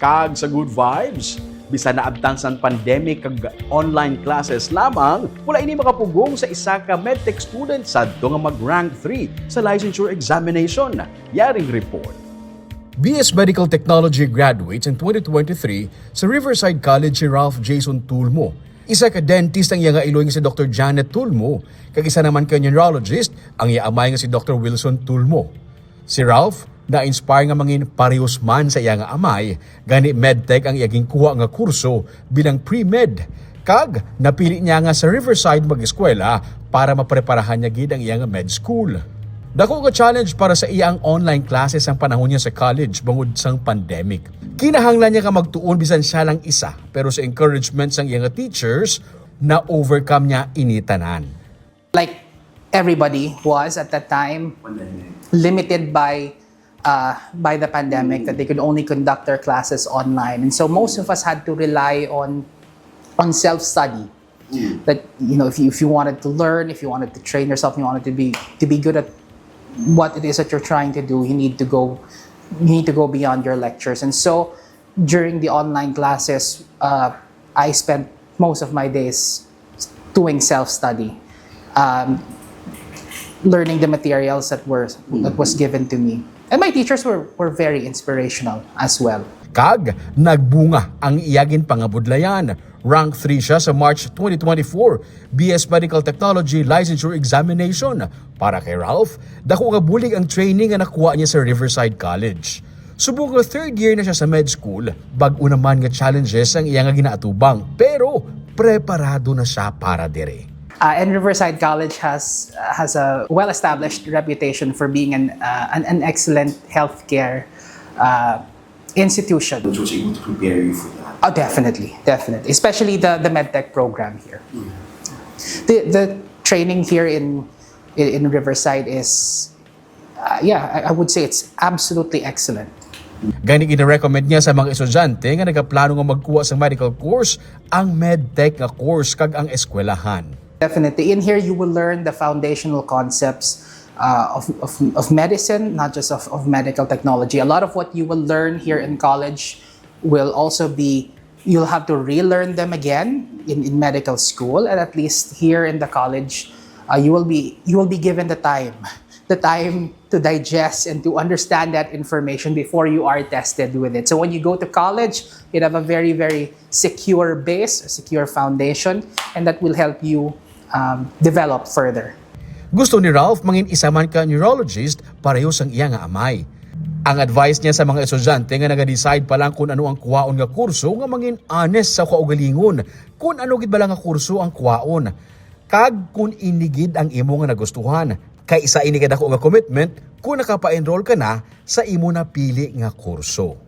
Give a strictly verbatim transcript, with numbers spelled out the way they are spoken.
Kag sa good vibes, bisan naabtan sang pandemic kag online classes lamang, wala ini makapugong sa isa ka medtech student sadto nga mag-rank three sa licensure examination. Yaring report. B S Medical Technology graduate sang twenty twenty-three sa Riverside College si Ralph Jason Tulmo. Isa ka dentist ang iya nga iloy nga si Doctor Janet Tulmo, kag isa naman ka neurologist ang iya amay nga si Doctor Wilson Tulmo. Si Ralph na-inspire nga mangin parehos man sa iya nga amay, gani medtech ang iya ginkuha nga kurso bilang pre-med, kag napili niya nga sa Riverside mag-eskwela para mapreparahan niya gid ang iya nga med school. Dako nga challenge para sa iya ang online classes sang panahon niya sa college bangod sang pandemic. Kinahanglan niya nga magtuon bisan siya lang isa, pero sa encouragement sang iya nga teachers, na-overcome niya ini tanan. Like everybody was at that time, limited by uh, by the pandemic, that they could only conduct their classes online, and so most of us had to rely on on self study. That, you know, if you if you wanted to learn, if you wanted to train yourself, you wanted to be to be good at what it is that you're trying to do, you need to go you need to go beyond your lectures. And so during the online classes, uh, I spent most of my days doing self study, um, learning the materials that were that was given to me. And my teachers were, were very inspirational as well. Kag nagbunga ang iya ginpangabudlayan. Rank three siya sa March twenty twenty-four B S Medical Technology Licensure Examination. Para kay Ralph, dako nga bulig ang training nga nakuha niya sa Riverside College. Subong nga third year na siya sa med school, bag-o naman nga challenges ang iya nga ginaatubang, pero preparado na siya para diri. Uh, and Riverside College has has a well-established reputation for being an uh, an, an excellent healthcare uh, institution. Which was able to prepare you for that. Oh, definitely, definitely. Especially the the medtech program here. Mm. The the training here in in Riverside is uh, yeah, I, I would say it's absolutely excellent. Gani gina-recommend niya sa mga estudyante nga nagaplano nga magkuha sa medical course ang medtech nga course kag ang eskwelahan. Definitely. In here, you will learn the foundational concepts uh, of, of, of medicine, not just of, of medical technology. A lot of what you will learn here in college will also be, you'll have to relearn them again in, in medical school, and at least here in the college, uh, you will be you will be given the time, the time to digest and to understand that information before you are tested with it. So when you go to college, you have a very, very secure base, a secure foundation, and that will help you um, develop further. Gusto ni Ralph mangin isa man ka neurologist pareho sang iya nga amay. Ang advice niya sa mga estudyante nga naga-decide pa lang kun ano ang kuhaon nga kurso nga mangin honest sa kaugalingon kun ano gid bala nga kurso ang kuhaon, kag kun ini gid ang imo nga nagustuhan, kay isa ini ka dako nga commitment kun nakapa-enroll ka na sa imo napili nga kurso.